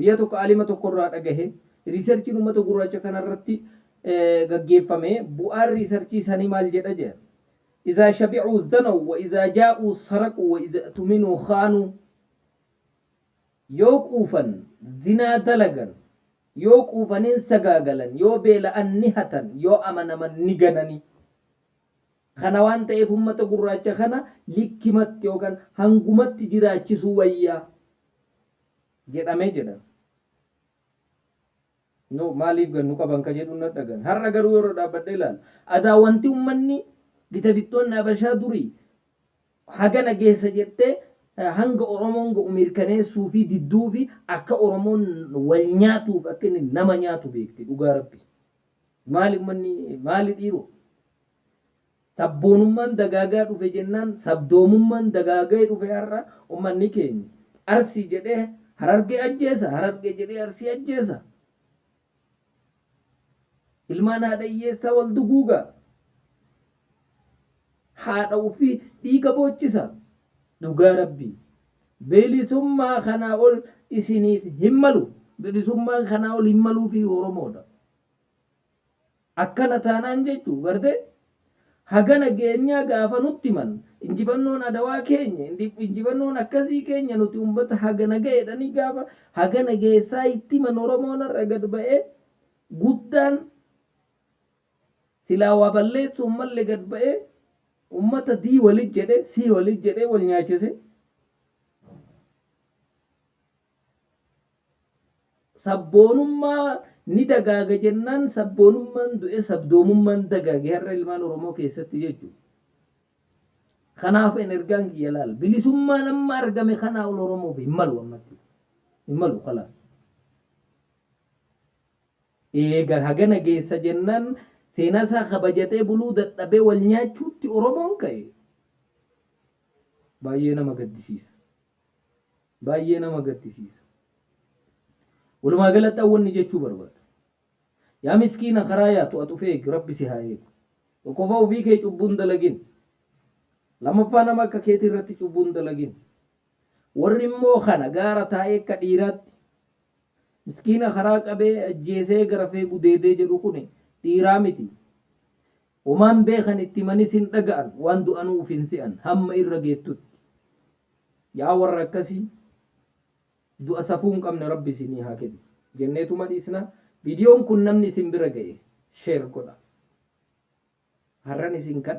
Guyyaa tokko aalima tokkorraa dhagahe, researchiin uummata gurraacha kanarratti gaggeeffame, bu'aan researchii sanii maal jedha jedha. Izaa shabi'uu zanaw wa izaa jaa'uu saraquu wa izaa tuminuu khaanuu. Yoo quufan zinaa dalagan, yoo quufan hin sagaagalan, yoo beela'an ni hatan, yoo amanaman ni ganani. Kana waan ta'eef uummata gurraacha kana likkimatti yookaan hangumatti jiraachisuu wayyaa jedhamee jedhan. No, maaliif gad nu qaban ka jedhu na dhagahame. Har'a garuu yeroo dhaabbadhee ilaalu, adaa wanti ummanni gita bittoonni Habashaa durii hagana geessa jettee hanga Oromoon ga'u mirkaneessuu fi didduu fi akka Oromoon wal nyaatuuf akka inni nama nyaatu beekti dhugaa Rabbi. Maali ummanni maali dhiiroo? Sabboonummaan dagaagaa dhufe jennaan sabdoomummaan dagaagee dhufe har'a ummanni keenya Arsii jedhee Harargee ajjeesa, Harargee jedhee Arsii ajjeesa. Ilmaan haadha hiyyeessaa wal duguuga. Haadha ofii dhiiga boochisa. Dhugaa Rabbii. Bilisummaa kanaa ol isiniif hin malu. Bilisummaan kanaa ol hin maluufi Oromoodha. Akkana taanaan jechu garte hagana geenyaa gaafa nutti himan injifannoon Adawaa keenya injifannoon akkasii keenya nuti ummata hagana ga'e jedhanii gaafa hagana geessaa itti himan Oromoon har'a gad ba'ee guddaan silaa waa balleessuun malle gad ba'ee ummata D walit jedhe C walit jedhee wal nyaachise. Sabboonummaa ni dagaaga jennaan sabboonummaan du'e sabdoomummaan dagaage har'a ilmaan Oromoo keessatti jechuudha. Kanaaf en ergaan kiyya laal bilisummaan amma argame kanaa ol Oromoof hin malu ammatti. Hin malu kalaas. Eega hagana geessa jennaan seenaa isaa kabajatee buluu dadhabee wal nyaachuutti Oromoon ka'e. Baay'ee nama gaddisiisa. Baay'ee nama gaddisiisa. Walumaa galatti an wanni jechuu barbaadu. Yaa miskiina karaa yaatu at uf eegi Rabbi si haa eegu. Tokkoffaa ufii kee cubbuu hin dalagin. Lammaffaa nama akka keetii irratti cubbuu hin dalagin. Warri immoo kana gaara taa'ee akka dhiiraatti miskiina karaa qabee ajjeesee garafee gudeedee jedhu kuni dhiiraa miti. Homaan beekan itti himanis hin dhaga'an waan du'anuu uf hin se'an hamma irra geettutti. Yaa warra akkasii du'a safuu hin qabne Rabbi isinii haa kennu jenneetuma dhiisna. Viidiyoon kun namni isin bira ga'e share godhaa. Har'an isin kadha.